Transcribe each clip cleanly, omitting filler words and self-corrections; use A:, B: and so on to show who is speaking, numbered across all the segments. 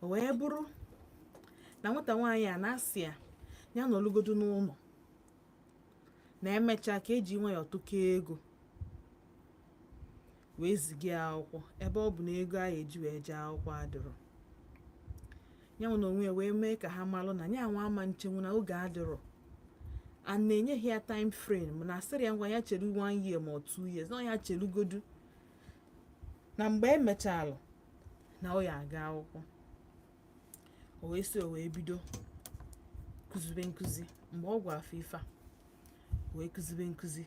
A: O wee bụrụ na nwata nwaanyị a na-asị ya ya nọlụgodu n'ụlọ, na emechaa ka eji nwayọọ tụkọọ ego wee ziga ya akwụkwọ, ebe ọ bụ na ego a eji wee jee akwụkwọ adịrọ. Ya nwe na onwe ya wee mee ka ha malụ na ya nwa ama nchenwu na oge adịrọ, and na-enyeghị ya time frame, na asịrị ya ngwa, ya chere one year ma ọ 2 years, na ya chelugodu na mgbe emechalụ na ọ ya aga akwụkwọ. O wee si, o wee bido kụzibe nkụzi. Mgbe ọ gwa afọ ife a, wee kụzibe nkụzi,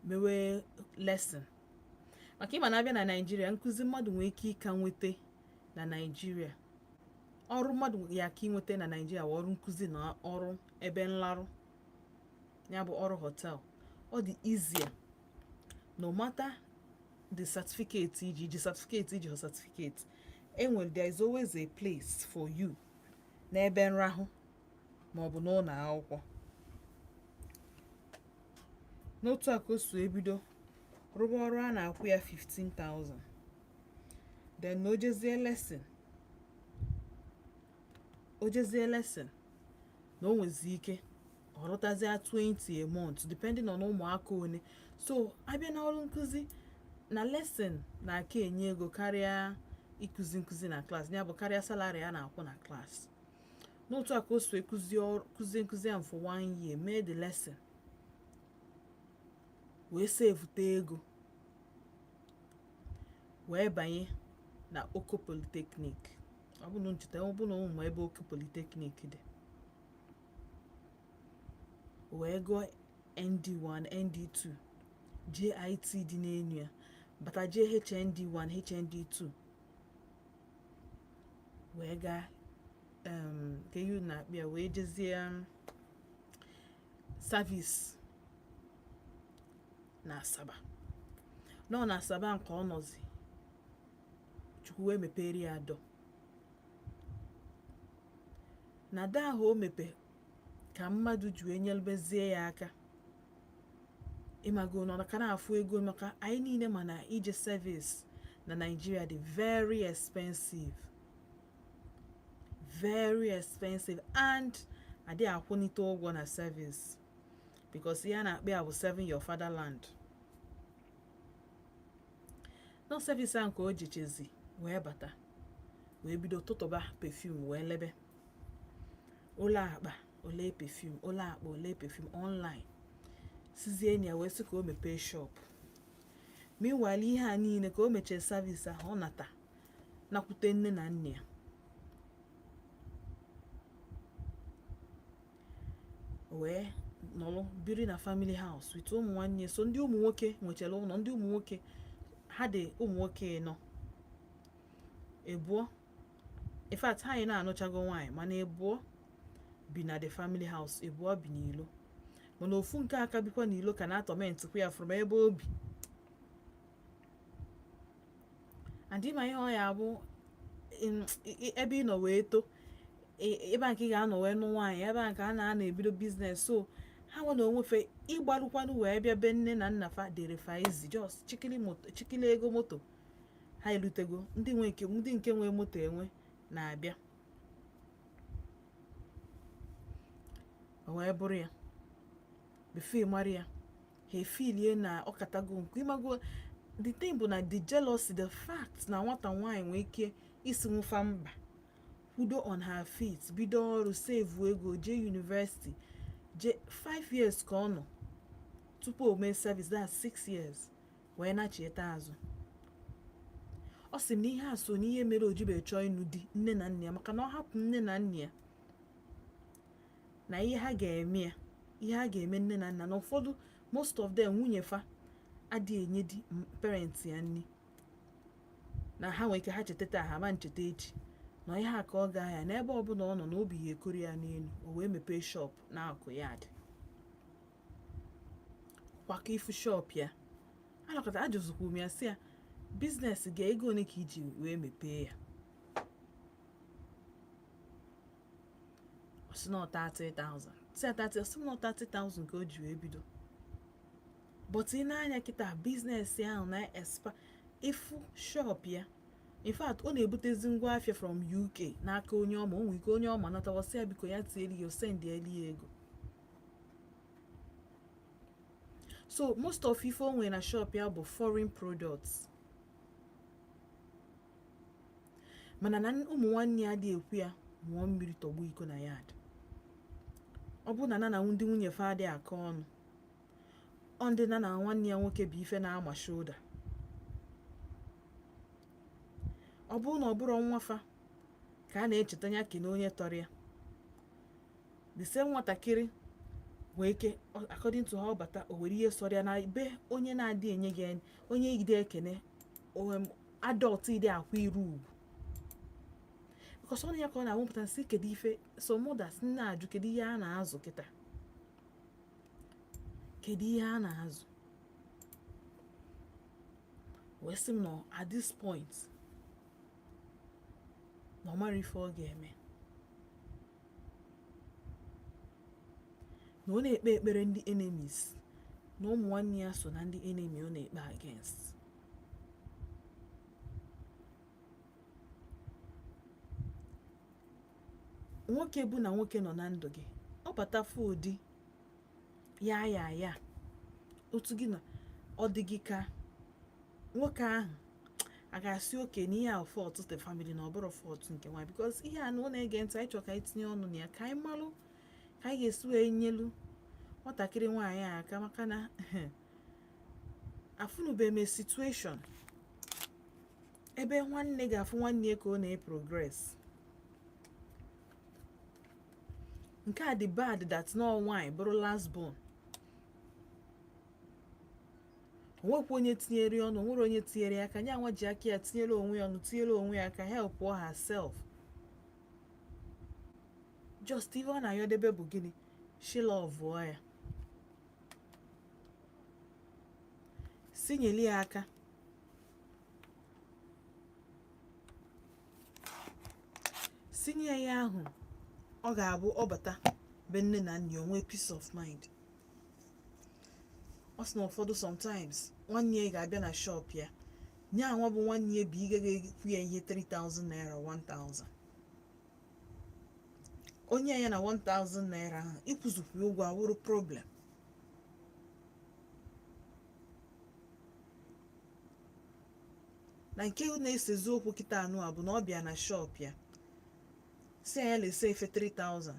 A: mewe lesson, maka ịma na abịa na Naịjirịa, nkụzi mmadụ nwee ike ịka nweta na Naịjirịa, ọrụ mmadụ ya ka inweta na Naịjirịa bụ ọrụ nkụzi na ọrụ ebe nlarụ, ya bụ ọrụ hotel. Ọ dị easier, no matter the certificate iji certificate, iji certificate enwere, there is always a place for you n'ebe nrahụ maọbụ n'ụlọ akwụkwọ. N'otu a ka o si ebido rụba ọrụ a na-akwụ ya 15,000. Then na o jezie lesson, o jezie lesson, na o nwezi ike ọ rụtazie 20 a month, depending on ụmụaka one. So abịa n'ọrụ nkụzi na lesson, na-aka enye ego karịa ịkụzi nkụzi na class, ya bụ karịa salary a na-akwụ na class. N'otu a ka o si kụzie kụzie nkụzi ahụ for one year, mee the lesson, wee sevute ego, wee banye na Oko Polytechnic. Ọ bụ na ncheta, ọ bụ na ụmụ ebe Oko Polytechnic dị, wee gụọ ND1, ND2, JIT dị n'enu ya, bata jee HND1, HND2, wee gaa ka ihe na-akpị ya, wee jezie service na Asaba. Nọ na Asaba nke ọ nọzi, Chukwu wee mepere ya dọ na da ahụ o mepe ka mmadụ ji wee nyelubezie ya aka. Ịmago na ọ ka na-afụ ego, maka anyị niile ma na ije service na Nigeria dị very expensive, very expensive, and adịghị akwụnite ụgwọ na service, because ihe a na-akpọ ya bụ serving your fatherland. Nọ service ahụ ka o jechezi wee bata, wee bido tụtụba perfume, wee lebe ụlọ akpa ole perfume, ụlọ akpa ole perfume online, sizie enyi ya wee sị ka o mepee shop. Meanwhile, ihe a niile ka o mechara service ahụ, ọ nata nakwute nne na nna ya, wee nọrọ biri na family house with ụmụ nwanne. So ndị ụmụ nwoke nwechara ụlọ, ndị ụmụ nwoke ha dị ụmụ nwoke nọ ebụọ. In fact, ha anyị na-anụchago nwaanyị, mana ebụọ bi na the family house, ebụọ bi n'ilo, mana ofu nke aka bikwa n'ilo ka na-atọmentịkwa ya from ebe o bi. And ịma ihe ọ ya abụ, ebe ị nọ wee too, ebe a nke ị ga-anọ wee nụ nwaanyị, ebe a nke a na-anọ ebido business. So ha nwe na onwefe ịgbalụkwanụ wee bịa be nne na nna fa dịrị fa izi, just chikili moto, chikili ego moto, ha erutego. Ndị nwe nke, ndị nke nwe moto enwe na-abịa. O wee bụrụ ya, before mara ya, ha efilie na ọ katago nke. Ịmago, the thing bụ na the jealousy, the fact na nwata nwaanyị nwee ike isi nwụfa mba, kwudo on her feet, bido ọrụ, save ego, jee university, jee 5 years ka ọ nọ tupu o mee service, that's 6 years, wee nachieta azụ. Ọ sị m na ihe a so n'ihe mere o jibe chọọ ịnụ di nne na nna ya, maka na ọ hapụ nne na nna ya na ihe ha ga-eme ya, ihe ha ga-eme nne na nna, na ụfọdụ, most of them, nwunye fa adịghị enye di parents ya nri, na ha nwere ike ha cheta taa, ha ma ncheta echi, na ihe a ka ọ ga ya n'ebe ọbụla ọ nọ na obi ya ekoro ya n'elu. O wee mepee shop n'akụ ya dị kwakọ ifu shop ya anọkọta. Ajụzikwu m ya, sị ya, business ga ego ole ka iji wee mepee ya? Ọ sị na ọ 30,000. Sị ya 30, ọ sị m na ọ 30,000 ka o ji wee bido. But ị na-anya kịta, business ahụ na expa ifu shop ya. In fact, ọ na-ebutezi ngwa afịa from UK n'aka onye ọma. O nwere ike onye ọma natawasị ya, biko ya tieli ya, sendieli ya ego. So most of ife o nwere na shop ya bụ foreign products, mana na ụmụ nwanne ya adịghị ekwu ya ṅụọ mmiri tọgbu iko na yard. Ọ bụrụ na na ndị nwunye fa adịghị akọ ọnụ, ọ ndị na na nwanne ya nwoke bụ ife na-ama shoulder. Ọ bụrụ na ọ bụrụ nwa fa ka a na-echeta ya kene onye tọrọ ya, the same nwatakịrị nwee ike, according to ha, ọ bata o were ihe sọrọ ya na be onye na-adị enye gị, onye ide ekene adult ide akwa iru ugwu, because ọ na ya ka ọ na-awụpụta nsị. Kedu ife so mothers na-ajụ? Kedu ihe a na-azụ kịta? Kedu ihe a na-azụ? Wee sị m nọ at this point na ọ mara ife ọ ga-eme, na ọ na-ekpe ekpere ndị enemies, na ụmụ nwanne ya so na ndị enemy ọ na-ekpe against. Nwoke bụ na nwoke nọ na ndụ gị, ọ bata fụ ụdị ya ya ya otu gị na ọ dị gị ka nwoke ahụ a ga-asị oke na ihe a fault the family, na ọ bụrụ fault nke nwaanyị, because ihe a na ọ na-ege ntị. Anyị chọrọ ka anyị tinye ọnụ na ya, ka anyị malụ ka anyị ga-esi wee nyelu nwatakịrị nwaanyị a aka, maka na afụnube m situation ebe nwanne ga-afụ nwanne ya ka ọ na-progress. Nke a dị bad that no nwaanyị bụrụ last born, onwekwa onye tinyere ọnụ, onwere onye tinyere ya aka. Nya nwa ji aka ya tinyere onwe ya ọnụ, tinyere onwe ya aka, help herself. Just ife ọ na-ayọdebe bụ gịnị? She love ya, si nyeli ya aka, sinye ya ahụ ọ ga-abụ ọ bata be nne na nna ya onwe peace of mind. Ọ sị na ụfọdụ sometimes nwanne ya ga-abịa na shop ya, nye anwa bụ nwanne ya bụ ige ga-ekwu ya ihe 3000 naira, 1000, onye ya na 1000 naira ahụ ịkwụzikwa ụgwọ awụrụ problem. Na nke na-esezi okwu kịta anụ a bụ na ọ bịa na shop ya, si ya lese efe 3000,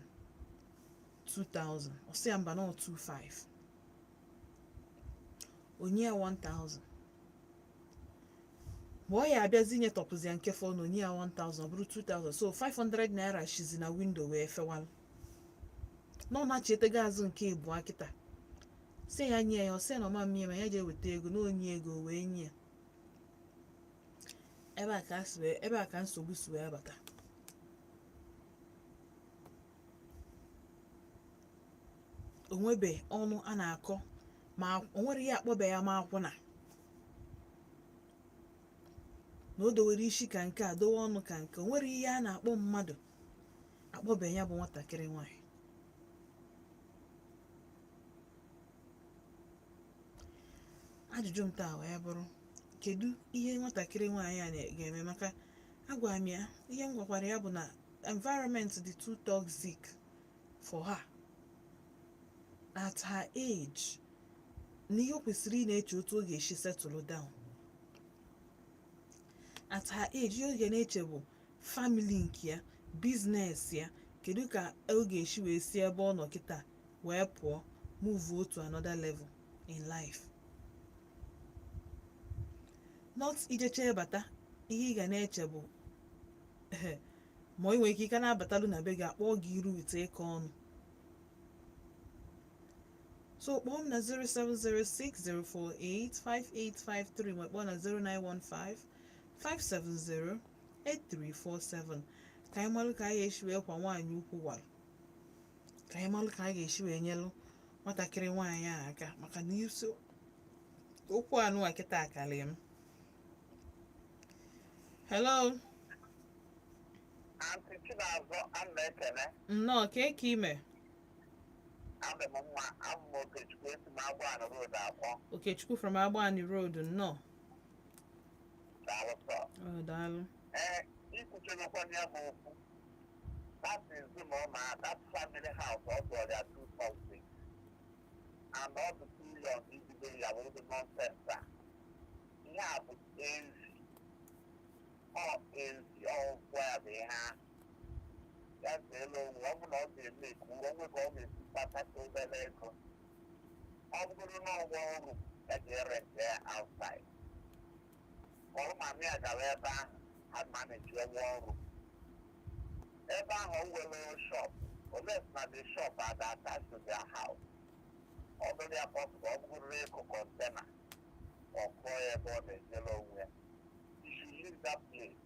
A: 2000, ọ sị ya mba, na 25, onye ya 1000. Ma ọ ya abịazi nyetọpụzi ya nke fọ na onye ya 1000, ọ bụrụ 2000, so 500 naira shizi na window wee fewalụ na ọ na-achetego azụ nke ịbụa kịta. Si ya nye ya, ọ sị na ọma mmie ma ya jee weta ego na onye ego wee nye ya. Ebe a ka ebe a ka nsogbu si wee bata. Onwebe ọnụ a na-akọ ma o nwere ihe akpọbe ya, ma akwụna na o dowere isi ka nke a dowe ọnụ ka nke o nwere ihe a na-akpọ mmadụ akpọbe ya bụ nwatakịrị nwanyị. Ajụjụ m taa wee bụrụ, kedu ihe nwatakịrị nwaanyị a ga-eme? Maka agwara m ya, ihe m gwakwara ya bụ na environment dị too toxic for her at her age, na ihe o kwesịrị ị na-eche otu ọ ga-esi settle down. At her age, ihe ọ ga na-eche bụ family nke ya, business ya, kedu ka ọ ga-esi wee si ebe ọ nọ kịta wee pụọ, move to another level in life, not ijeche bata ihe ị ga na-eche bụ ma ị nwere ike ike na-abatalụ na be gị akpọọ gị iru ite ịkọ ọnụ. So kpọọ m na 07060485853, ma kpọọ na 09155708347, ka anyị malụ ka anyị ga-esi wee kwa nwaanyị ukwu walụ, ka anyị malụ ka anyị ga-esi wee nyelụ nwatakịrị nwaanyị a aka, maka na isi okwu anụ a kịta akarị m. Hello.
B: Aunty Chinazọ, ana m ekele.
A: Nnọọ, ka eke ime?
B: Adị m mma, abụ m Okechukwu, esi m Agbani Road akpọ.
A: Okechukwu from Agbani Road, nnọọ.
B: Daalụ sọ.
A: Ọ, daalụ.
B: Ee, ikwuchegokwana ya bụ okwu. That ezinụlọ na that family house, ọ dụọrọ ya too toxic. And ọ dị too young ibido ya wee dị nonsense a. Ihe a bụ envy. Ọ envy, ọ ụkwụ ya bụ ihe ahụ. Ya zeela onwe, ọ bụ na ọ ga-eme ka onwe ka ọ ga-esi kpatata obere ego. Ọ bụrụ na ọgwọ ọrụ, ya ga-erent ya outside. Kpọrọ mami ya gara ebe ahụ, ha manage ụgwọ ọrụ. Ebe ahụ o nwere shop, unless na the shop are attached to their house. Ọ bụrụ ya possible, ọ bụrụ ịkụ container, ọ kụọ ya ebe ọ na-ejere onwe ya. You should leave that place.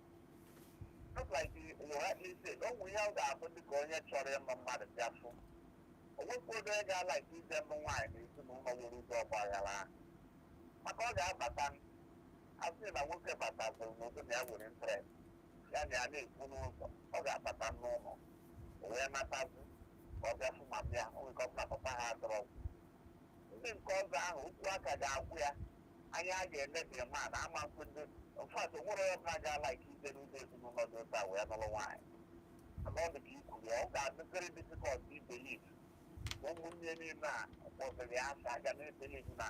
B: Just like you rightly said, o nwere ihe ọ ga-abụ dị ka onye chọrọ ịnụ mmadụ bịa fụ. O nwekwa onye ga-ala ike ije nụ nwaanyị na ezinụlọ nwere ụzọ ọgba aghara ahụ. Maka ọ ga-abata, asị na nwoke bataziri n'udo na ya nwere interest, ya na ya na-ekwu n'ụzọ, ọ ga-abata n'ụlọ, o wee natazi ka ọ bịa fụ ma bịa o nwere ka ọ bụ na papa ha adọrọ. Ndị nke ọzọ ahụ, okwu aka ga-agwụ ya anya, a ga-emebi ma na ama nkwado. In fact, o nwere onye ọbụla ga-ala ike ije n'ụlọ ezinụlọ dị otu a wee nụrụ nwaanyị. Mana ọ dị ka ikwuru ya, ọ ga-adị very difficult i believe na ụmụnne niile a kpọziri ya asa aga na-e believe na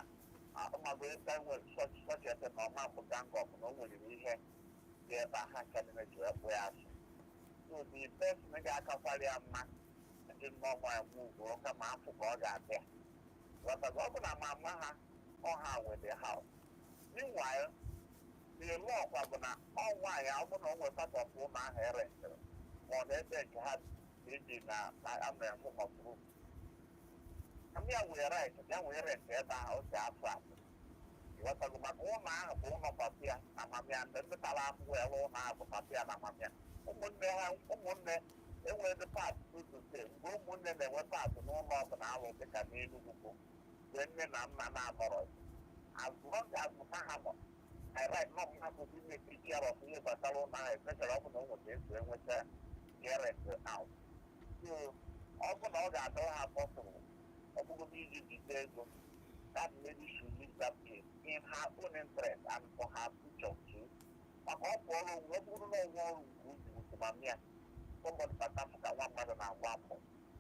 B: ọmago ebe nwere such a thing na ọma mbụ gang up na o nwere ihe dị ebe a ha ncha niile ji wee kpụ ya asị. So the person ga-akakwara ya mma ndị nnọọ ya move kama afọ ka ọ ga-abịa ghọtago. Ọ bụ na mama ha ọha nwe the house. Meanwhile, the law kwa bụ na ọ nwaanyị, ọ bụ na o nwere part of ụlọ ahụ erentịrị, ma ọ na ebe nke ha eji na amere mụmọtụrụ ya nwere right ya nwere rent ebe ahụ o si afụ afụ, ịghọtago? Maka ụlọ ahụ bụ ụlọ papa ya na mama ya. Ndị tara afụ wee rụọ ụlọ ahụ bụ papa ya na mama ya. Ụmụnne ha, ụmụnne enwere part to say. Mgbe ụmụnne na-enwe part n'ụlọ ọbụla alụ, dịka n'Enugwu, bụ mgbe nne na nna na-anọrọ. As long as ha ha nọ, I right nọ mmadụ dị na-take care of ihe gbasara ụlọ ahụ, especially ọ bụ na o nweta eso enweta rent out. So ọ bụ na ọ ga-adọrọ ha possible, ọ bụgodo iji jide ego, that lady should leave that place in her own interest and for her future too. Maka ọ pụọrọ onwe, ọ bụrụ na ọnwa ọrụ nke ubi with mami ya, somebody bata ka nwa mmadụ na-agba mbọ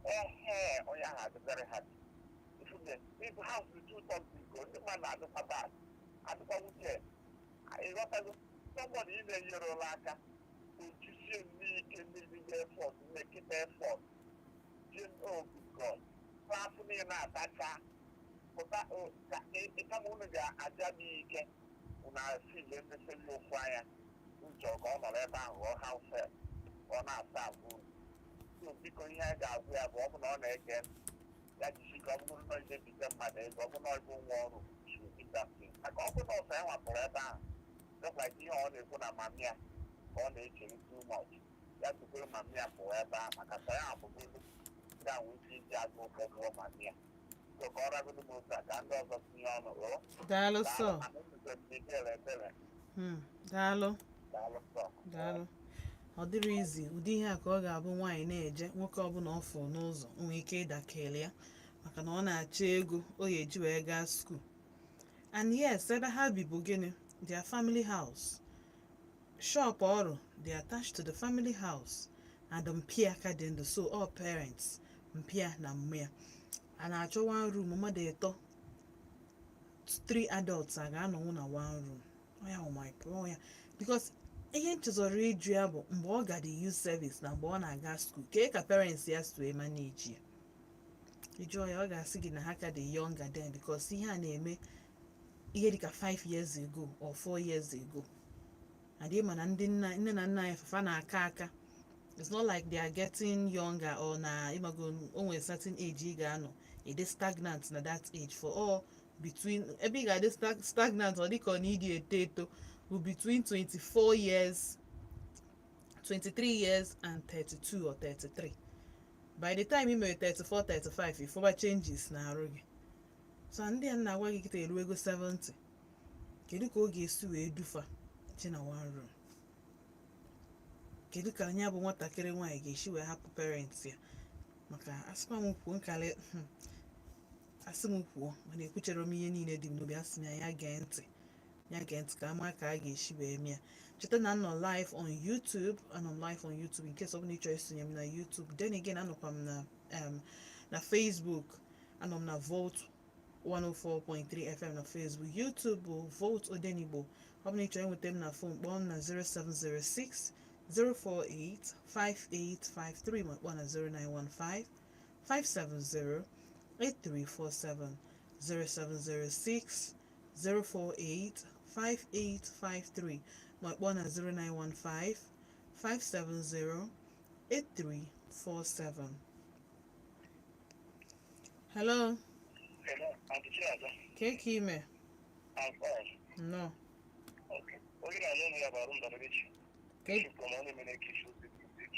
B: ehe, onye ahụ adị very happy. Ifuge if house dị too toxic, ndị mmadụ na-adịkwa bad, adịkwa wicked, ịghọtago? Somebody ị na-enyere aka, ojisie n'ike mmezigbo effort, mmekịta effort ji, oh good God, afọ niile atacha pụta kama unu ga-aja m ike, unu asị ile mmesịrị ofu anya ụjọ ka ọ nọrọ ebe ahụ ghọọ house help, ka ọ na-asa ahụ unu. So biko, ihe a ga-agwụ ya bụ, ọ bụ na ọ na-ege ntị, ya jisi ka ọ bụrụ na ije bite mmadụ ego, ọ bụ na ọ bụ nwa ọrụ should be that thing. Maka ọ bụ na ọsọ ya nwapụrụ ebe ahụ, just like ihe ọ na-ekwu na mami ya ka ọ na-echere too much, ya tukwuru mami ya pụọ ebe ahụ, maka sọ ya abụgodu ga-enwe ike iji agụ ụfọ gụọ mami ya. So ka ọ ragodo m otu a, ka ndị ọzọ tinye ọnụ o.
A: Daalụ sọ.
B: Mana nnukwu m ebere ebere.
A: Daalụ.
B: Daalụ sọ.
A: Daalụ. Ọ dịrị izi ụdị ihe a ka ọ ga-abụ nwaanyị na-eje, nwoke ọbụla ọ fụ n'ụzọ nwee ike ịdakele ya, maka na ọ na-achọ ego o ya eji wee gaa school. And yes, ebe ha bi bụ gịnị? Their family house. Shop ọrụ dị attached to the family house, and mpia ka dị ndụ, so all parents mpia na mmụya a na-achọ one room, mmadụ ịtọ, three adults a ga-anọnwụ na one room. Ọ ya, oh my, ọ ya, because ihe nchezọrọ ịjụ ya bụ mgbe ọ gara youth service na mgbe ọ na-aga school, kee ka parents ya si wee manage ya? Ịjụọ ya, ọ ga-asị gị na ha ka dị younger then, because ihe a na-eme ihe dịka 5 years ago or 4 years ago. And ma na ndị nna, nne na nna anyị fafa na-aka aka. It's not like they are getting younger or na ịmago o nwere certain age ị ga-anọ ịdị stagnant na that age for all between ebe ị ga-adị stagnant, ọ dịka ọ na ịdị eto eto bụ between 24 years, 23 years and 32 or 33. By the time ị mere 34, 35, ịfụba changes na-arụ gị. So ndị a na-agwa gị kịta eruego 70. Kedu ka ọ ga-esi wee dufa chi na one room? Kedu ka anya bụ nwatakịrị nwaanyị ga-esi wee hapụ parents ya? Maka asịkwa m kwuo nkali, asị m kwuo, mana ekwuchere m ihe niile dị m n'obi. Asị m ya, ya gee ntị. Ya gee ntị ka ama ka a ga-esi wee mịa. Cheta na anọ live on YouTube, anọ m live on YouTube in case ọ bụla ị chọrọ isonye m na YouTube. Then again, anọkwa m na na Facebook, anọ m na Volt 104.3 FM na Facebook. YouTube bụ Volt Odenigbo. Ọ bụla ị chọrọ ịnweta m na phone, kpọọ m na 0706 048 5853, ma kpọọ na 0915 570 8347. 0706 048 5853, ma kpọọ na 0915 570 8347. Hello.
B: Hello, Aunty Chiaza.
A: Ka ka ime?
B: I'm fine.
A: Nnọọ.
B: Okay. Onye na-anụ ụlọ ya bụ Arum Dabelechi.
A: Ka
B: From onye mere ka isi ozi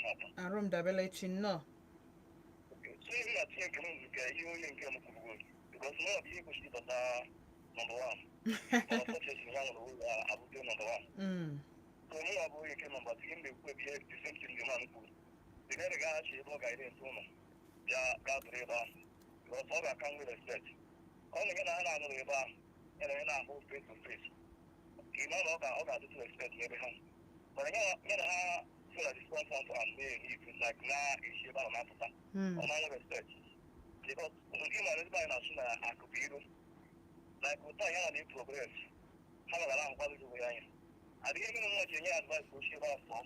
B: na-ata.
A: Arum Dabelechi, nnọọ.
B: Okay. So ihe na-atinye nke m nke ihe onye nke m kwuru, because na ọ bụ ihe kwesịrị ịbata number one. But unfortunately, ya nwere ụlọ abụghị number one. So mụ nwa bụ onye nke number two, ihe m na-ekwu ebe ihe the same thing the man kwuru. The guy ga-achị ebe ọ ga-ere ntụ ụlọ bịa gaa bụrụ ebe ahụ. Because ọ ga-aka nwe respect. Ọ na ya na ha na-anụrụ ebe ahụ, ya na ya na-ahụ face to face. Ị ma na ọ ga-adịtụ respect n'ebe ha. Mana ya na ha so na the sponsor and mee if like na-esi ebe ahụ na-apụta. Ọ na-enwe respect. Because ndị ma ezigbo anyị na-asụ na akụ bụ iru. Like ụta ya na progress. Ha nọgara ahụkwalụ gị ya anya. Adịghị eme nwa ji enye ya advice ka o si ebe ahụ pụọ.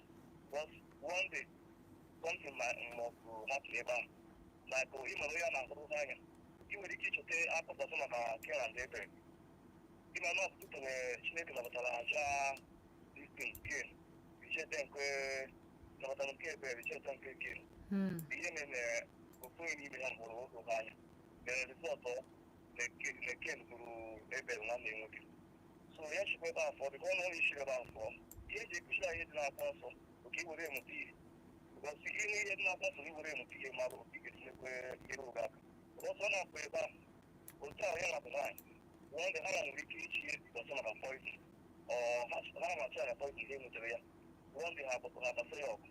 B: Because one day something might must happen ebe ahụ. Like ị mara onye a na-ahụrụ anya. Ị nwere ike ịchọta akpọkọsọ maka Cain and Abel. Ị ma na ọtụtụ nwere Chineke nabatara aja this thing Cain. Icheta nke nabatara nke Abel, icheta nke Cain. Ihe mere na ofu onye n'ime ha hụrụ ụzọ anya. Mere result na Cain gburu Abel nwanne ya nwoke. So ya chịkwa ebe afọ, bikọ na onye isi ebe afọ. Ihe eji ekuchiri anyị dị n'akwụkwọ nsọ bụ ka i were emụta ihe. Because ihe ihe dị n'akwụkwọ nsọ na i were emụta ihe ma bụ ị ga-etinyekwa nyere oge aka. Because ọ na-akpọ ebe ahụ, otu ahụ ya na-abụ nwaanyị. One day ha nwere ike ichi ihe because maka poison. Or ha na-achọ ya poison ihe nwetara ya. One day ha gbasa ya ọgụ.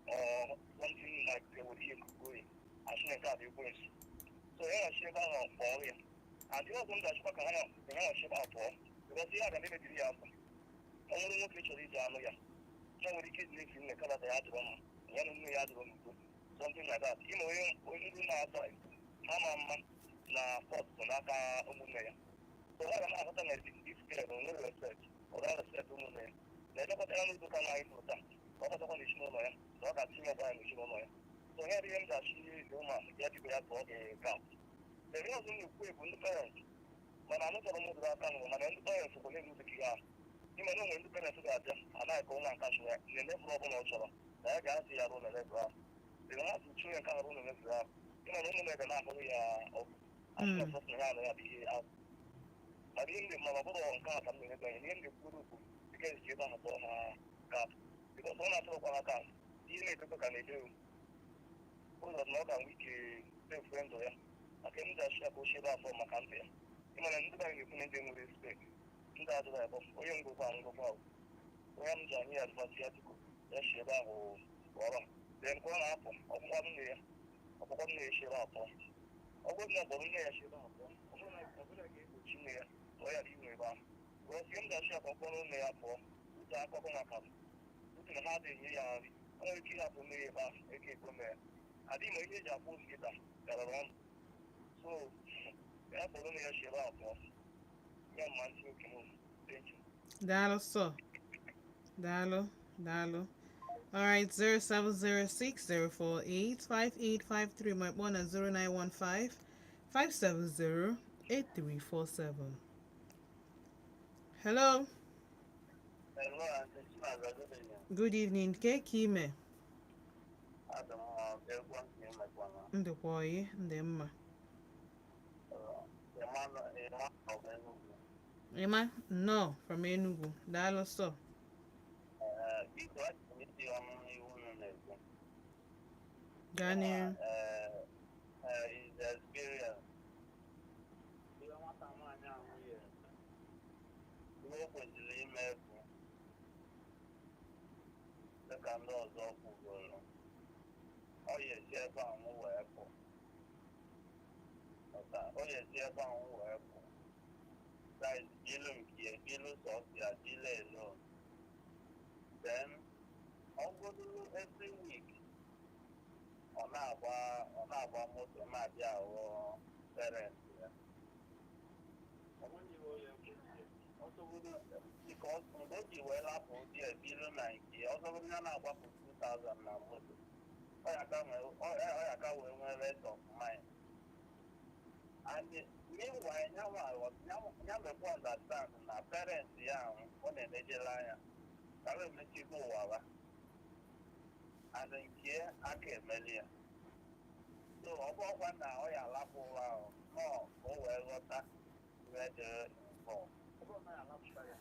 B: Or something like they would hear going. Asị na nke a bụ ekwensu. So ya na-achị ebe ahụ kpọọ ya. And ihe ọzọ m ga-achịkwa ka ha na-achị ebe ahụ pụọ. Because ihe a ga na-emebiri ya afọ. Ọ nwere nwoke chọrọ iji anụ ya. Ya nwere ike iji na-esi nne kalata ya adịrọ mma. Ya na nne ya adịrọ n'udo. Something like that. Ime onye ndị na-asa ha ma mma na fọt so n'aka ụmụnne ya. So ha ga na-ahụta na this girl nwere respect. Ọ ga respect ụmụnne ya. Na-elekọta ya n'udo ka nwaanyị pụrụ taa. Ka ọ batakwa n'ezinụlọ ya. Na ọ ga-atinye ọgba ya n'ezinụlọ ya. So ya bụ ihe m ga-achị ụmụ ya biko ya tụọ gị gap. Ihe ọzọ m na-ekwu bụ ndị parents, mana anụchọrọ m ụdịrị aka nụrụ, mana ndị parents bụ na-eruzi gị ha. Ime na onwe ndị parents ga-abịa anaghị ka ụmụ nka chụrụ ya na-emefuru ọbụla ọ chọrọ na ya ga-asị ya ruo na level ahụ. Dị ha si chụọ ya nke ahụ ruo na level ahụ. Ịma na ụmụ ga na-ahụrụ ya ọgụ. Asị na ọsọ na ya na ya bụ ihe ahụ. Mana ihe ndị mana ọ bụrụ nke a ka m na-enye anya, ihe ndị kwuru bụ dịka esi ebe ahụ tọrọ ha gap. Because ọ na-atụrụkwa ha gap. Ihe na-edekọ ka na-edewu. Ụzọ na ọ ga-enwe ike sefue ndụ ya. Maka ndị achị ya ka ochie ebe afọ maka ndụ ya. Ịmana ndị be anyị na-ekwu na ndị nwere respect. Ndị adịghị abụ onye ngwụkwa ngwụkwa ahụ. Onye m ji anyị ya advice ya tupu ya si ebe ahụ pụọrọ m. Then ka ọ na-apụ, ọkpụkwa nne ya. Ọkpụkwa nne ya si ebe ahụ pụọ. Ọ bụrụ na ọ kpọrọ nne ya si ebe ahụ pụọ, ọ bụrụ na ọ bụrụ na ga-egbochi nne ya ka ọ ghara inwe ebe ahụ. Because ihe m ga-achị ya ka ọ kpọrọ nne ya pụọ, uche akọkọ maka m. Uche na ha adịghị enye ya nri. O nwere ike ịhapụ nne ya ebe ahụ, eke ego nne ya. Adịghị ma ihe eji akwụ ozu kịta garara ọnụ. So ya kpọrọ nne ya si ebe ahụ pụọ. Ya ma ntị oke m. Thank you.
A: Daalụ sọ. Daalụ, daalụ. Alright, 0706 048 5853, ma kpọọ na 0915 570 8347. Hello,
B: Hello, Aunty Chimaza, good evening.
A: Good evening. Ke ka ime?
B: Adị m mma, egwu ntị emekwana.
A: Ndịkwa oyi, ndị mma.
B: Ịma ọ bụ Enugu.
A: Ịma, nnọọ from Enugu. Daalụ sọ.
B: Ee, biko achọrọ m itinye ọnụ n'ihu unu na-ekwu.
A: Gaa n'ihu.
B: Ee, is experience. Ihe nwata nwaanyị ahụ ya ihe o kwesịrị ime bụ dịka ndị ọzọ kwugoro, ọ ya esi ebe ahụ wee pụ. Ọ ya esi ebe ahụ wee pụ. That is bilu nke ya, bilu sọsọ ya, bilu alone. Then ọ bụrụ every week ọ na-agba moto na-abịa ahụ parents ya. Ọ nweghị onye kwesịrị ọsọgodo, because mgbe o ji wee lapụ di ya bilu na nke ya, ọsọgodo ya na-agbapụ 2000 na moto, ọ ya ka wee nwee rest of mind. And meanwhile, ya mekwa understand na parents ya ahụ ọ na-enejere anya ka wee mechigo ụwa ha and nke aka emeli ya. So ọ bụ ọkwa na ọ ya alapụ ụwa ahụ nọọ ka o wee ghọta wee dịrị involved. Ọ bụrụ na ya alapụta ya,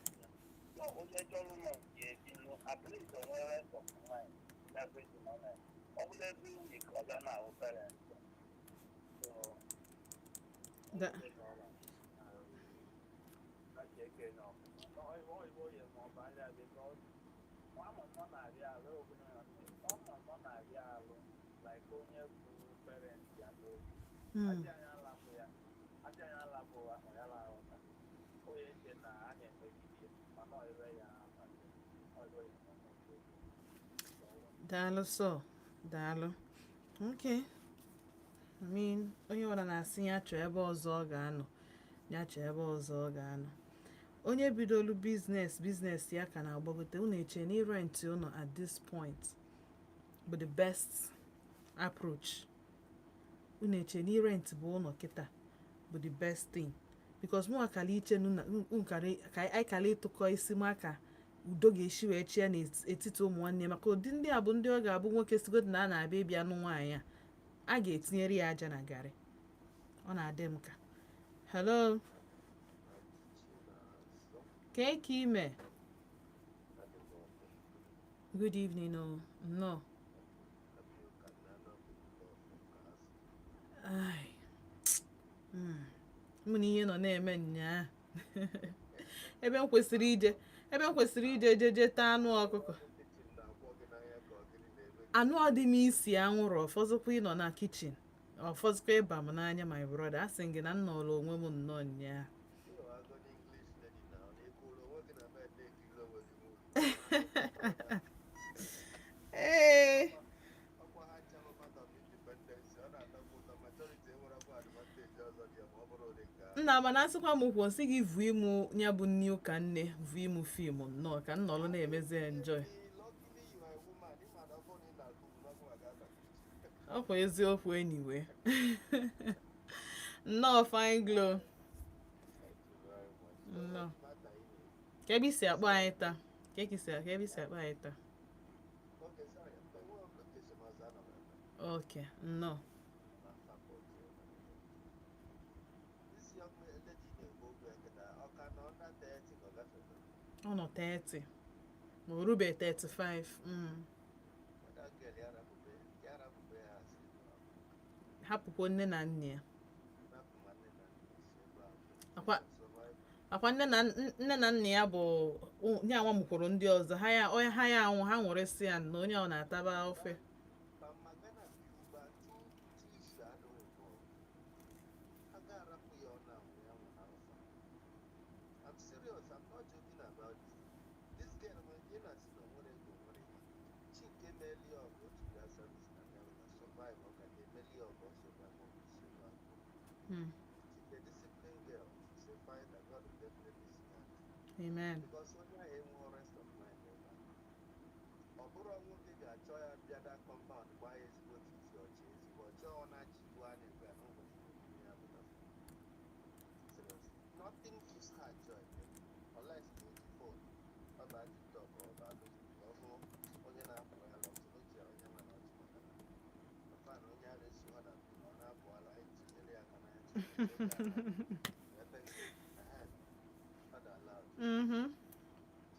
B: so onye chọrọ ụlọ nke ebilu, at least o nwee rest of mind in everything ọ na ọ bụla. Every week ọ ga na-ahụ parents ya. So
A: Da. Daalụ sọ, daalụ. Okay. I mean, onye ọbụla na-asị ya chọọ ebe ọzọ ọ ga-anọ, ya chọọ ebe ọzọ ọ ga-anọ. Onye bidolu business, business ya ka na-agbagote, unu eche na irent ụlọ at this point bụ the best approach? Unu eche na irent bụ ụlọ kịta bụ the best thing? Because mụ akala iche ka anyị kala ịtụkọ isi m aka, udo ga-esi wee chịa n'etiti ụmụ nwanne, maka ụdị ndị a bụ ndị ọ ga-abụ nwoke sigodo na a na-abịa ịbịa nụ nwaanyị a, a ga-etinyere ya aja na garị. Ọ na-adị m ka, hello, kee ka ime? Good evening o, nnọọ. Ai, mụ na ihe nọ na-eme nnyaa ebe m kwesịrị ije je taa anụ ọkụkọ, anụ ọdị m isi anwụrụ, ọfọzụkwa ịnọ na kitchen, ọfọzụkwa ịba m n'anya. My brother, asị m gị na m nọrọ onwe m nnọọ nnyaa.
C: Ịghọwago English lady na ọ na-ekwuru onwe gị na bed na-ekiri onwe gị movie.
A: Ee.
C: Ọkwa ha ncha bụ part of independence. Ọ na-atọkwa ụtọ. Majority enwerekwa advantage ọzọ dị ya ma ọ bụrụ ụdị nke ahụ.
A: Nna, mana asịkwa m kwuo nsị gị vuo ịmụ ya bụ nni ụka nne vuo ịmụ film nnọọ ka m nọrọ na-emezi enjoy.
C: Luckily you are a woman. Ịma na ọ bụrụ na ị na-akụ n'ọkụ maka aba kitchen.
A: Ọkwa eziokwu. Anyway, nnọọ, fine glow.
C: Thank you very much.
A: Nnọọ.
C: Mata ị na-ekwu.
A: Ka ebe isi akpọ anyị taa? Ka ebe isi akpọ anyị taa?
C: Okay, sorry. Enweghị m location ọzọ, anọ m ebe.
A: Ok, nnọọ.
C: Na support you. This young lady na-ekwu okwu ya kịta, ọ ka nọ under 30 ka ọ gafego?
A: Ọ nọ 30 ma o rube 35.
C: That girl ya rapụbe ya asị.
A: Hapụkwa nne na nne ya.
C: Rapụ ma nne na nna si ebe ahụ.
A: Akwa
C: Survive.
A: Akwa nne na nna ya bụ nye anwa mụkwuru ndị ọzọ ha ya onye ha ya anwụ ha nwere si ya na onye ọ na-ataba ofe.
C: Ma Ghana Cuba two two issue adịghị involved. Ha ga-arapụ ya, ọ na-anwụ ya nwụ na alfa. I'm serious, I'm not joking about this. This girl nwere ike na-asị na o nwere ego, o nwere ihe. Chike meli ọgụ otu bịa service na America, survive, ọ ka ga-emeli ọgụ, ọ survive, ọ bụ isi ebe ahụ. She's a disciplined girl. She's a fighter. God will definitely see her.
A: Amen.
C: Because onye ahụ enweghị rest of mind ebe a. Ọ bụrụ nwoke ga-achọ ya bịa that compound gbaa ya ezigbo titi ọchị ezigbo ọchị, ọ na-achị ibu a na-ekwe ya n'ụbọchị niile ya pụta. Seriously, nothing gives her joy unless o ji phone ọ baa TikTok, ọ baa Facebook, ọ hụ onye na-apụ ya ala ọchị n'oche onye nwe na ọchị, maka na papa na onye ara eso ha na ọ na-apụ ala etinyere ya aka n'anya ebe ọ dị allowed.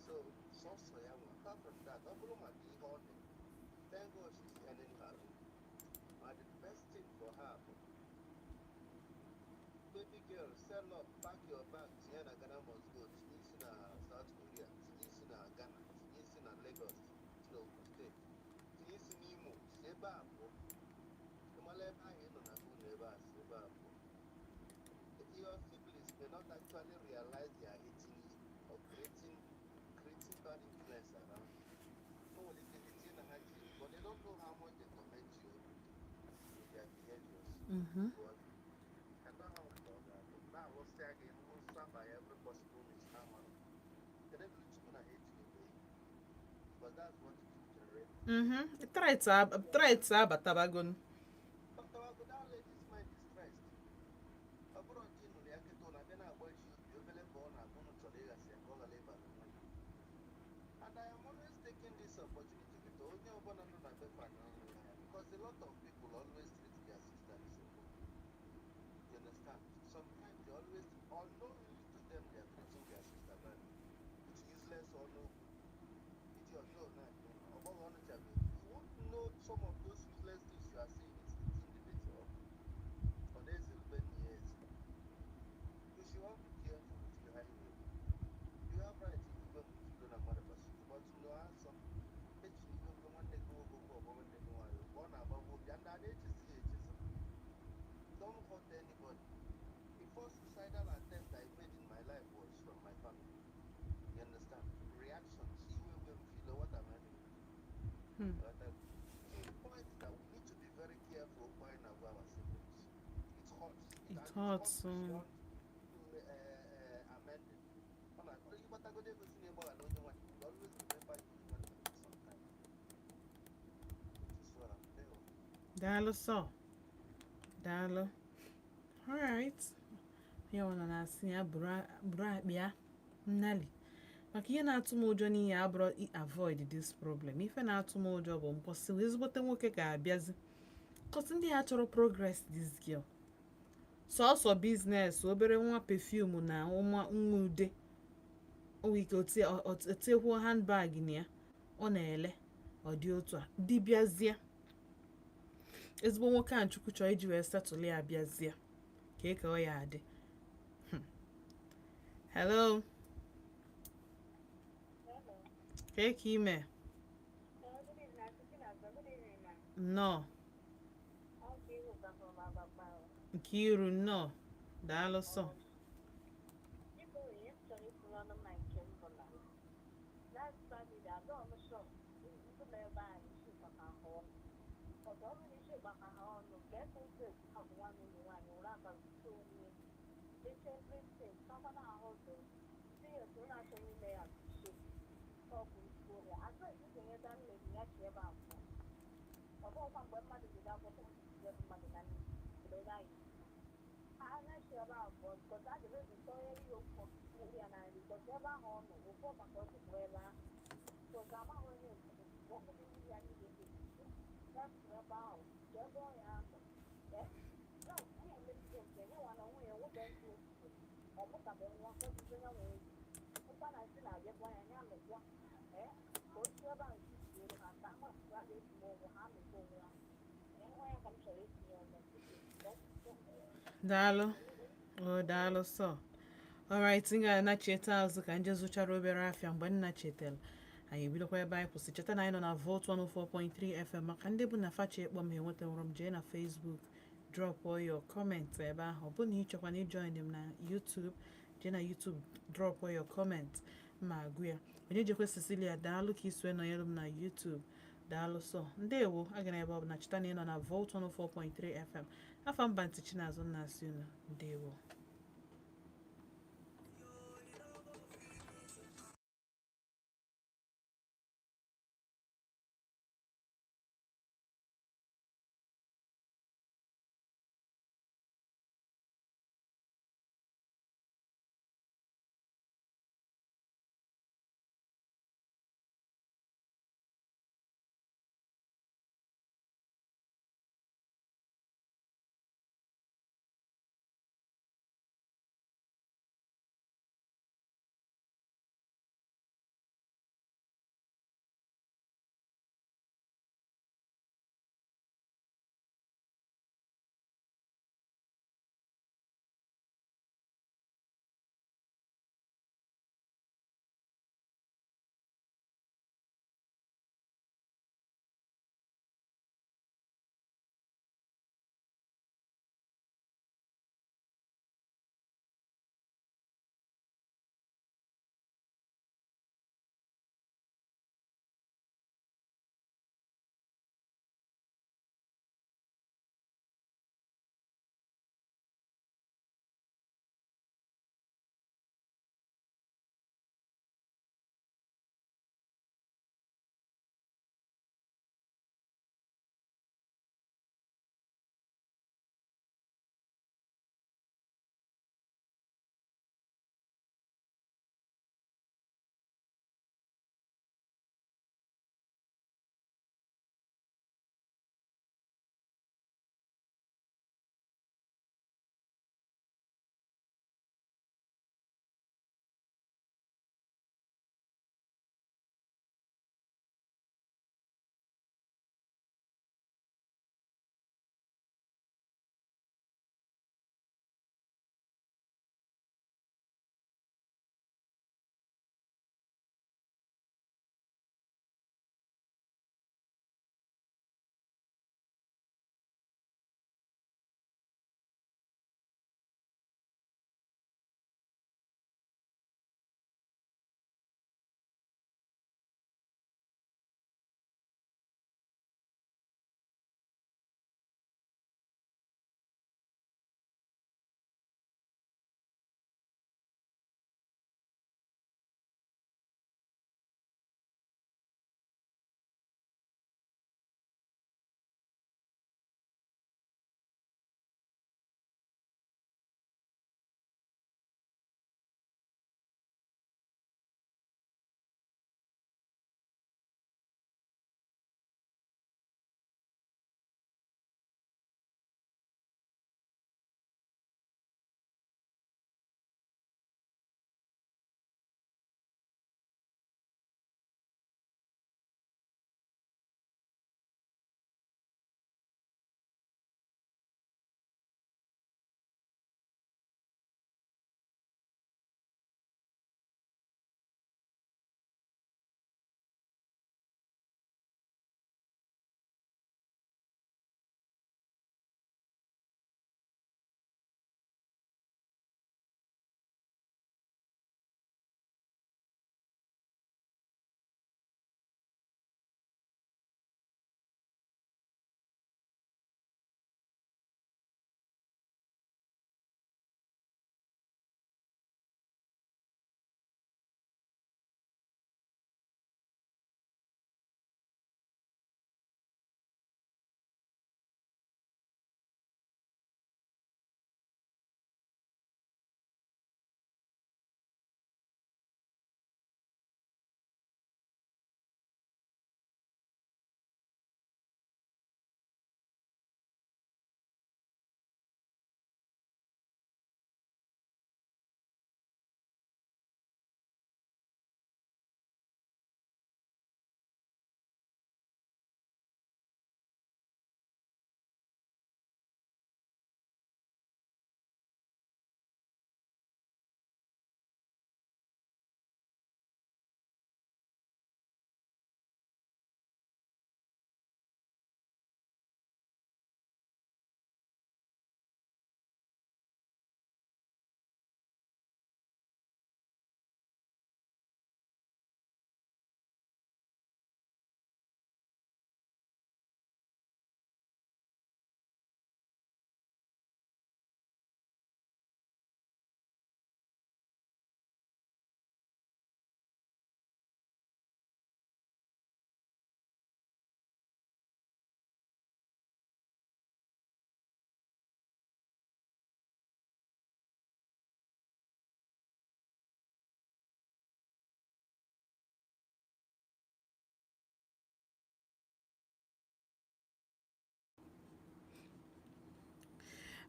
C: So, sọsọ ya nwa, apart from that, ọ bụrụ maka ihe ọ dị, thank God she's earning her own. But the best thing for her bụ, baby girl, sell up, pack your bag, tinye na Ghana must go, tinye isi na South Korea, tinye isi na Ghana, tinye isi na Lagos, tinye na Ogun State, tinye isi n'Imo, si ebe a pụọ. Ịmala ebe ahụ ị nọ na unu ebe a, si ebe a pụọ. Your siblings may may not actually realize they are hating you or creating bad influence around you. O nwere ike etinye na ha ji, but they don't know how much they torment you every day with their behaviors. But and ahụ ka ọ ga-abụ na-alụsịa gị nlụsa by every possible means ha mara. Kedu ebe Chukwu na ha etinyebe, because that's what it will generate.
A: Threat abatabago.
C: But that lady's mind is stressed. Ọ bụrụ nke ị nụrụ ya kịta, ụlọ abịa na-agbaji obi obele mgbe ọ na-abụ unu chọrọ ịghasị ya ka ọ ghara ịba n'onwe ya. And I am always taking this opportunity kịta, onye ọbụla nọ na befa na ọrụ ya, because a lot of people always treat their sister the same way. You understand? Sometimes they always, unknowingly to them, they are treating their sister bad. It's useless or no good. Iji ọjọọ na-adị ọ bụghị ọnụ chabe. You won't know some of those useless things you are saying is eating the lady up. Ọ na-ezerube nne ya ezi. You should all be careful with your highway. You have right ikwube ilo na mmadụ gbasiri, but no asọ. Echi iwe gwe nwanne gị nwoke okwu ọgbọ nwanne gị nwaanyị okwu, ọ na-agbagwo obi and a na-echezi ya echezi. Don't hurt anybody. The first suicidal attempt I made in my life was from my family. You understand? Reactions. Iwe gwe m feel, what am I doing? But to the point that we need to be very careful when about our siblings. It hurts.
A: It
C: And
A: hurts,
C: beyond amending. Ọ na- ịgbatagodo ego si na ịgbaghara onye nwa, you always remember you human being sometime. It is well. Ndewo.
A: Daalụ sọ. Daalụ. Alright. Ya ọ nọ na-asị ya buru akpa ya nnali maka ihe na-atụ m ụjọ n'ihe abụrụ avoid this problem. Ife na-atụ m ụjọ bụ mkpọsị ezigbote nwoke ga-abịazi kọsị ndị ya chọrọ progress this girl, sọsọ business, obere nwa perfume na nwa nwa ude o nwere ike otinyekwuo handbag na ya ọ na-ele. Ọ dị otu a dịbịazie ezigbo nwoke a Chukwu chọrọ iji wee settle ya bịazie ka ọ ya adị. Hello, ka ime? Nnọọ. Nkiru, nnọọ, daalụ sọ.
D: Biko, ihe m chọrọ ikwu n'ọnụ m na nke m bụ na that family adọọ m sure ndị nọ ebe a isi gbaka ha ọnụ. Ọdụ ọ bụrụ na isi gbaka ha ọnụ ka ese esi ha bụ nwanne ụmụ nwaanyị were aka zute onwe meche everything chọkwa na ahụ ụzọ si ya otu na-achọghị ime ya appreciate ọ bụ isi ya azụ esi ga nne gị ya chi ebe a pụọ. Ọ bụghịkwa mgbe mmadụ bido akwụkwọ ebe mmadụ na nne mgbe ebe anyị ha na-echi ebe ahụ pụọ, because a ga-emebi onye ihe okwu ya na nri, because ebe ahụ ọ nọ ụfọ maka ọtụtụ ebe ahụ, so ka amaghị onye nke ọkụkụ ndị ya niile ga-eji ya pụọ ebe ahụ ka ebe ọ ya anọ ee na nwunye emebige nke nye nwa na nwunye nwoke ndị otu ọ mụtabeghị nwa ka ebido ya nwee ụkwa na nsị na-abịakwa ya ya nụkwa ee ka o si ebe ahụ chiziere ha ka amasị a ga-esi onwe ha nụkwa onwe ha ee nwa ya ka m chọrọ itinye ọnụ.
A: Daalụ o, daalụ sọ. Alright, m ga-anacheta azụ ka nje zụchara obere afịa. Mgbe nna chetara, anyị ebidokwa ebe anyị kwụsị. Cheta na anyị nọ na Volt 104.3 FM. Maka ndị bụ na facha ịkpọ m ha enwetanwụrụ m, jee na Facebook, drop your comment ebe ahụ. Ọ bụ na ịchọkwa na ijoin m na YouTube, jee na YouTube, drop your comment ma agụ ya. Onye jekwe Cecilia, daalụ ka isue nọnyere m na YouTube. Daalụ sọ, ndewo. Agara ebe ọ bụ na cheta na ị nọ na Volt 104.3 FM. Afa mba ntị Chinazụ nna asị unu ndewo.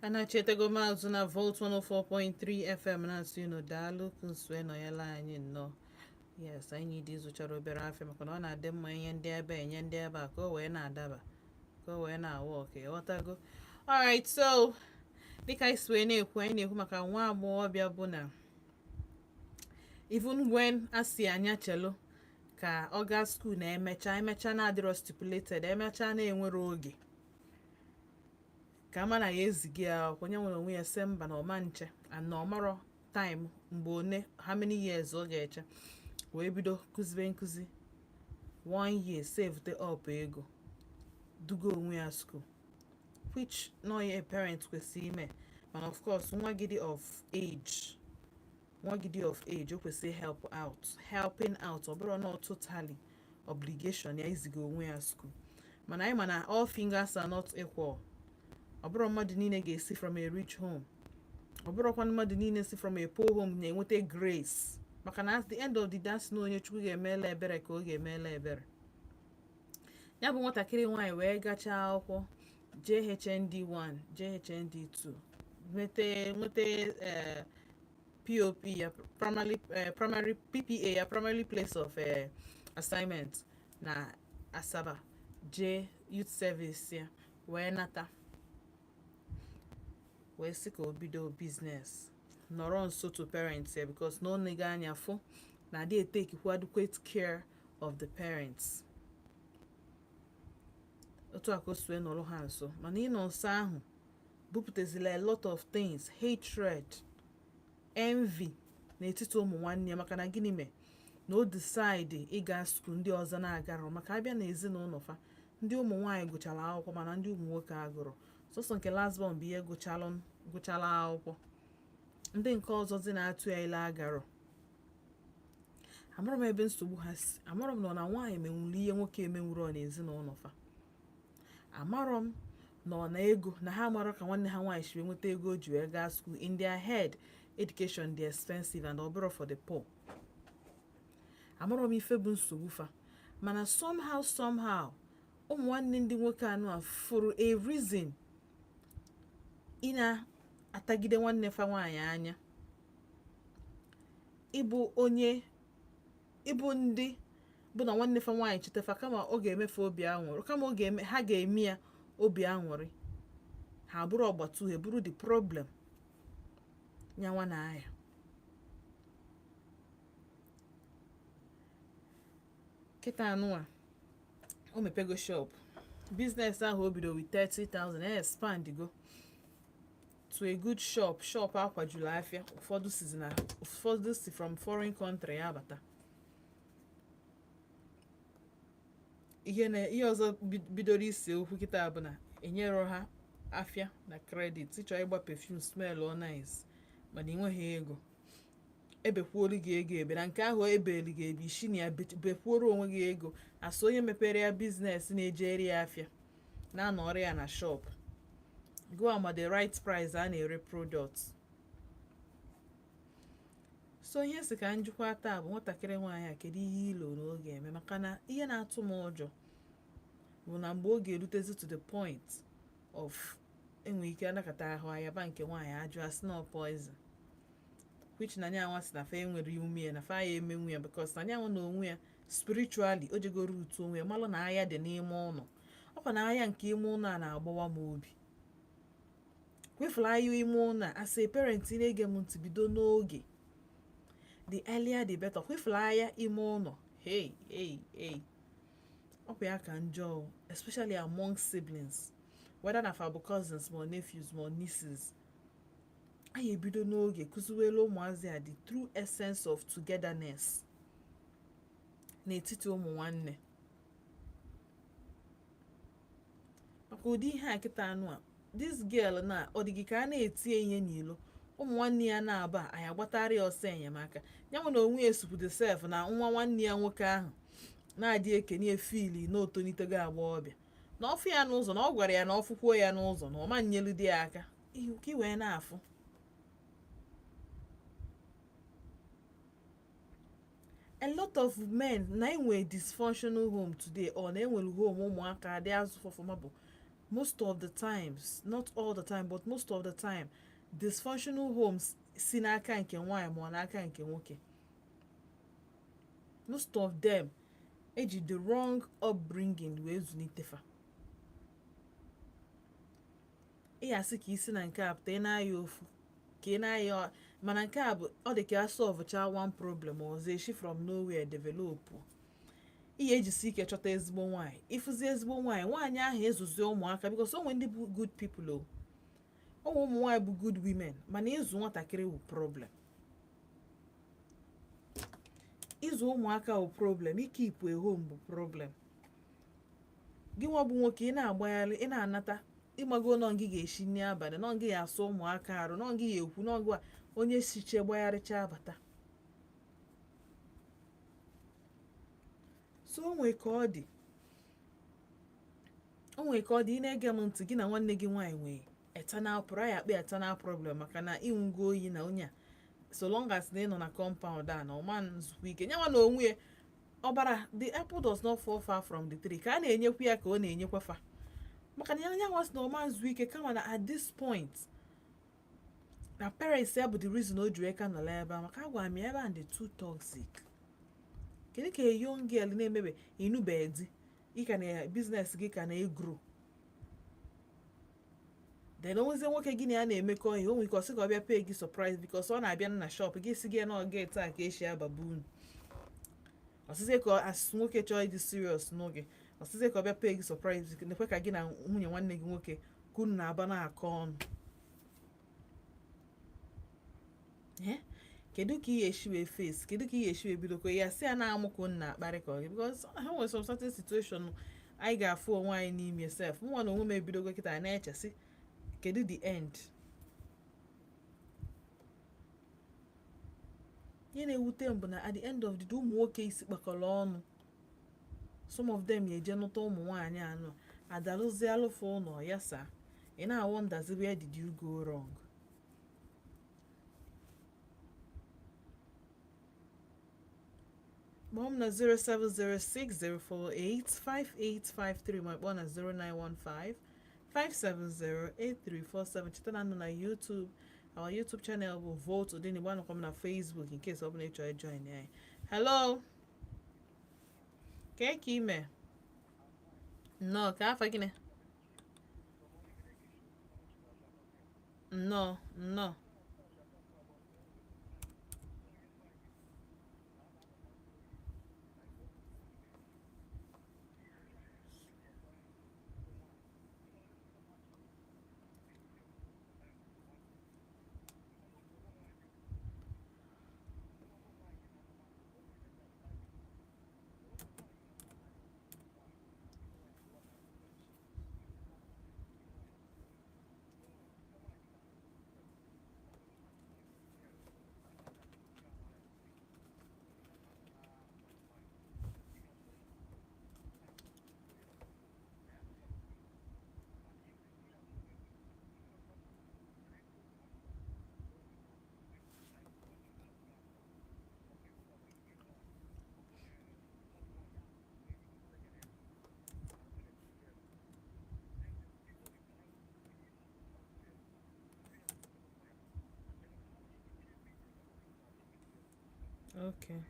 A: Anachetego maazụ na Volt 104.3 FM na-asị unu daalụ nsue nọnyela anyị nnọọ. Yes, anyị dị zụchara obere afịa maka na ọ na-adị mma inye ndị ebe a, enye ndị ebe a ka o wee na-adaba, ka o wee na-awa ọka. Ịghọtago? Alright, so dịka anyị si wee na-ekwu, anyị na-ekwu maka nwa agbọghọbịa bụ na even when a si anya chelu ka ọ gaa school na emecha emecha na-adịrọ stipulated, emecha na-enwere oge ka ama na ya eziga ya akwụkwọ, onye nwere onwe ya sị mba, na ọma nche and na ọmarọ time mgbe one, how many years ọ ga-eche, wee bido kụzibe nkụzi one year, save the up ego, dugo onwe ya school, which no a parent kwesịrị ime. Mana of course, nwa gị dị of age, nwa gị dị of age, o kwesịrị help out, helping out. Ọ bụrụ not totally obligation ya iziga onwe ya school, mana anyị ma na all fingers are not equal. Ọ bụrụ mmadụ niile ga-esi from a rich home, ọ bụrụkwa mmadụ niile si from a poor home na-enweta grace, maka na at the end of the day, asị na onye Chukwu ga-emela ebere ka ọ ga-emela ebere. Ya bụ nwatakịrị nwaanyị wee gachaa akwụkwọ, jee HND 1, jee HND 2, nweta POP ya, primary PPA ya, primary place of assignment na Asaba, jee youth service ya, wee nata, wee sị ka o bido business, nọrọ nso to parents ya, because na ọ nega anya fụ na adị etekikwa adequate care of the parents. Otu a ka o si wee nọrọ ha nso, mana ịnọ nso ahụ bupụtazila a lot of things, hatred, envy n'etiti ụmụ nwanne ya. Maka na gịnị mee na o decide ịga school ndị ọzọ na-agarọ? Maka abịa na ezinụlọ fa, ndị ụmụ nwaanyị gụchara akwụkwọ, mana ndị ụmụ nwoke agụrụ. Sọsọ nke last born bụ ihe gụchalụ akwụkwọ, ndị nke ọzọzi na-atụ ya ile agarọ. Amarọ m ebe nsogbu ha si. Amarọ m na ọ na nwaanyị menwuru ihe nwoke emenwuru ọ n'ezinụlọ fa. Amarọ m na ọ na ego na ha amarọ ka nwanne ha nwaanyị siri nweta ego o ji wee gaa school. In their head, education dị expensive and ọ bụrụ for the poor. Amarọ m ife bụ nsogbu fa, mana somehow, somehow, ụmụ nwanne ndị nwoke anụ a fụrụ a reason ị na-atagide nwanne fa nwaanyị anya, ịbụ onye ịbụ ndị bụ na nwanne fa nwaanyị chetafa, kama ọ ga-emefe obi aṅụrị, kama ọ ga-eme ha ga-eme ya obi aṅụrị, ha bụrụ ọgbata uhie, bụrụ the problem nyanwa na aya. Kịta anụwa o mepego shop business ahụ o bido with 30,000, e expand go to a good shop, shop akwajuru afịa. Ụfọdụ sizi na ụfọdụ si from foreign country ya abata. Ihe na ihe ọzọ bidoro ise okwu kịta bụ na enyero ha afịa na credit. Ịchọ ịgba perfume smell ọ nice, mana ị nweghị ego, ebekwuolu gị ego ebe na nke ahụ ebeli gị ebe isi na ya bekwuoro onwe gị ego. Asị onye mepere ya business na-ejeri ya afịa na-anọrọ ya na shop, go ama the right price a na-ere product. So ihe si ka njikwa taa bụ nwatakịrị nwaanyị a, kedu ihe ilo na ọ ga-eme? Maka na ihe na-atụ m ụjọ bụ na mgbe ọ ga-erutezi to the point of enwe ike anakọta ahụ ayaba nke nwaanyị ajụ, asị na ọ poison, which na nyanwa si na fa enwere ume ya na fa ya emenwu ya, because na nyanwa na onwe ya spiritually o jegoro utu onwe ya, malụ na agha dị n'ime ụlọ. Ọkwa na agha nke ime ụlọ a na-agbawa m obi. Kwefụla agha ime ụlọ a. As a parent ị na-ege m ntị, bido n'oge, the earlier the better. Kwefụla agha ime ụlọ, hey, hey, hey, ọkwa ya ka njọ o, especially among siblings, whether na fa bụ cousins ma nephews ma nieces. Anyị ebido n'oge kụziwelu ụmụazị a the true essence of togetherness n'etiti ụmụ nwanne, maka ụdị ihe a kịta anụ a, this girl na ọ dị gị ka a na-etie ihe n'ilo, ụmụ nwanne ya na-aba, anyị agbatara ya ọsọ enyemaka. Ya nwe na onwe ya esukwude sef na nwa nwanne ya nwoke ahụ na-adị ekenye efili na otonitego agbọghọbịa na ọfụ ya n'ụzọ, na ọ gwara ya na ọ fụkwuo ya n'ụzọ na ọ ma nyelu di ya aka ka ị wee na-afụ. A lot of men na enwe dysfunctional home today, ọ na enwere home ụmụaka adị azụ fọfọma bụ Most of the times, not all the time, but most of the time, dysfunctional homes si n'aka nke nwaanyị ma ọ n'aka nke nwoke. Most of them eji the wrong upbringing wee zụlite fa. Ị asị ka isi na nke a pụta, ị na-aya ofu ka ị na-aya, mana nke a bụ ọ dị ka a solve one problem, ọzọ eshi from nowhere develop. Ị ga-ejisi ike chọta ezigbo nwaanyị, ịfụzi ezigbo nwaanyị, nwaanyị ahụ ezuzi ụmụaka, because onwe ndị bụ good people, o onwe ụmụ nwaanyị bụ good women, mana ịzụ nwatakịrị wụ problem, ịzụ ụmụaka wụ problem, ikeep a home bụ problem. Gị nwa bụ nwoke, ị na-agbagharị, ị na-anata, ịmago nọ gị ga-esi nri abalị, nọ gị ga-asa ụmụaka arụ, nọ gị ga-ekwu nọ gị onye siche gbagharịcha abata. So o nwee ka ọ dị, o nwee ka ọ dị. Ị na-ege m ntị, gị na nwanne gị nwaanyị nwee eternal prayer akpa, eternal problem, maka na ịnwụgo oyi na onye a, so long as na ị nọ na compound a na ọma nzukọ ike nyanwa na onwe ya ọbara. The apple does not fall far from the tree. Ka a na-enyekwa ya ka ọ na-enyekwa fa, maka na ya nyanwa sị na ọma nzu ike, kama na at this point na parents ya bụ the reason o ji wee ka nọrọ ebe a, maka agwara m ya ebe a dị too toxic. Kedu ka a young girl na-emebe ịnụbeghị di, ị ka na business gị ka na-egrow, then onwezie nwoke gị na ya na-emekọ ihe, o nwere ike ọ sị ka ọ bịa pay gị surprise because ọ na-abịa na shop gị, si gị na gate a ka esi ababa unu. Ọsịzie ka asị nwoke chọọ ịdị serious n'oge, ọsịzie ka ọ bịa pay gị surprise, nekwe ka gị na nwunye nwanne gị nwoke ka unu na-aba na-akọ ọnụ. Kedu ka ị ga-esi wee face? Kedu ka ị ga-esi wee bidokwa ya, si ya na-amụ ka unu na-akparị ka ọ gị? Because ha nwere some certain situation anyị ga-afụ onwe anyị n'ime sef. Mụnwa na onwe m ebidogo kịta na-echesi, kedu the end? Ihe na-ewute m bụ na at the end of the day, ụmụ nwoke isi kpakọrọ ọnụ, some of them ya eje nụta ụmụ nwaanyị anọ adalụzie alụfụ ụlọ ya saa. Ị na-awonderzi, where did you go wrong? Kpọọ m na 07060485853, ma kpọọ na 0915 5708347. Cheta na nọ na YouTube, our YouTube channel bụ Volt Odenigbo. Anọkwa m na Facebook in case ọ bụla ị chọrọ join anyị. Hello, kee ka ime? Nnọọ, ka afa gịnị? Nnọọ, nnọọ. Okay.